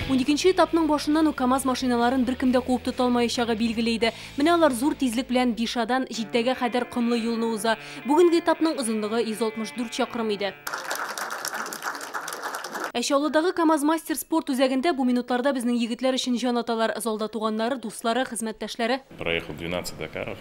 12 этапның башыннан ук КАМАЗ машиналарын беркем дә куып тота алмаячагы билгеле иде. Менә алар зур тизлек белән Бишадан Җиддәгә кадәр комлы юлны уза. Бүгенге этапның озынлыгы 164 чакрым иде. Ә Чаллыдагы КАМАЗ-мастер спорт үзәгендә бу минутларда безнең егетләр өчен җан аталар. Залда туганнары, дуслары, хезмәттәшләре. Проехал 12 Дакаров.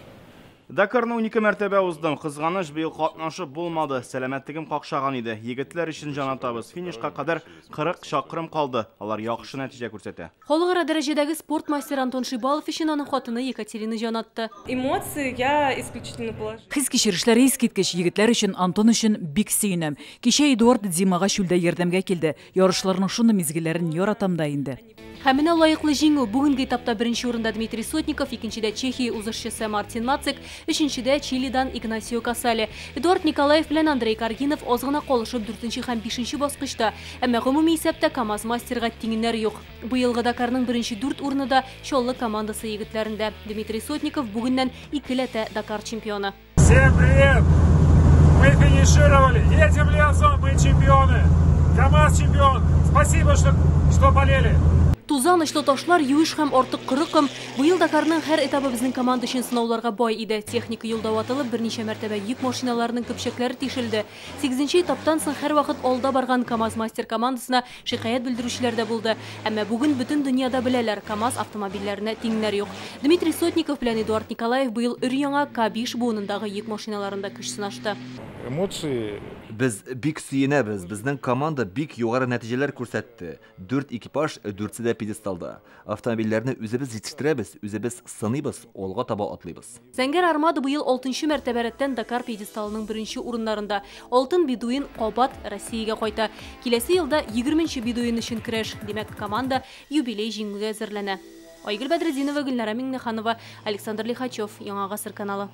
Дакарны 12 мәртәбә уздым. Кызганыч, быел катнашып булмады. Сәламәтлегем какшаган иде. Егетләр өчен җан атабыз. Финишка кадәр 40 чакрым калды. Алар яхшы нәтиҗә күрсәтә. Халыкара дәрәҗәдәге спорт мастеры Антон Шибалов өчен аның хатыны Екатерина җан атты. Эмоции я исключительно положительные. Хис-кичерешләре искиткеч. Егетләр өчен, Антон өчен бик сөенәм. Кичә Эдуард Димага чүлдә ярдәмгә килде. Ярышларның шундый мизгелләрен яратам да инде. Һәм менә лаеклы җиңү. Бүгенге этапта беренче урында Дмитрий Сотников, икенчедә Чехия узышчысы Мартин Мацек, өченчедә Чилидан Игнасио Касале. Эдуард Николаев белән Андрей Каргинов аз гына калышып дүртенче һәм бишенче баскычта. Әмма гомуми исәптә КАМАЗ-мастерга тиңнәр юк. Быелгы Дакарның беренче дүрт урыны да Чаллы командасы егетләрендә. Дмитрий Сотников бүгеннән икеләтә Дакар чемпионы. Всем привет! Мы финишировали! Едем в Лиазон, мы чемпионы! КАМАЗ чемпион! Спасибо, что болели! Тузан, очлы ташлар, юеш һәм артык коры ком. Быел Дакарның һәр этабы безнең команда өчен сынауларга бай иде. Техника юлда ватылып, берничә мәртәбә йөк машиналарының көпчәкләре тишелде. 8нче этаптан соң һәрвакыт алда барган КАМАЗ-мастер командасына шикаять белдерүчеләр дә булды. Әмма бүген бөтен дөньяда беләләр, КАМАЗ автомобильләренә тиңнәр юк. Дмитрий Сотников белән Эдуард Николаев быел өр-яңа К5 буынындагы йөк машиналарында көч сынашты. Эмоции. Без бик сөенәбез. Безнең команда бик югары нәтиҗәләр күрсәтте. 4 экипаж, дүртсе дә пьедесталда. Автомобильләрне үзебез җитештерәбез, үзебез сыныйбыз, алга таба атлыйбыз. Зәңгәр Армада быел 6нчы мәртәбә рәттән Дакар пьедесталының беренче урыннарында. Алтын Бедуин кабат Россиягә кайта. Киләсе елда 20нче Бедуин өчен көрәш. Димәк, команда юбилей җиңүгә әзерләнә. Айгөл Бәдретдинова, Гөлнара Миңнеханова, Александр Лихачев, Яңа Гасыр каналы.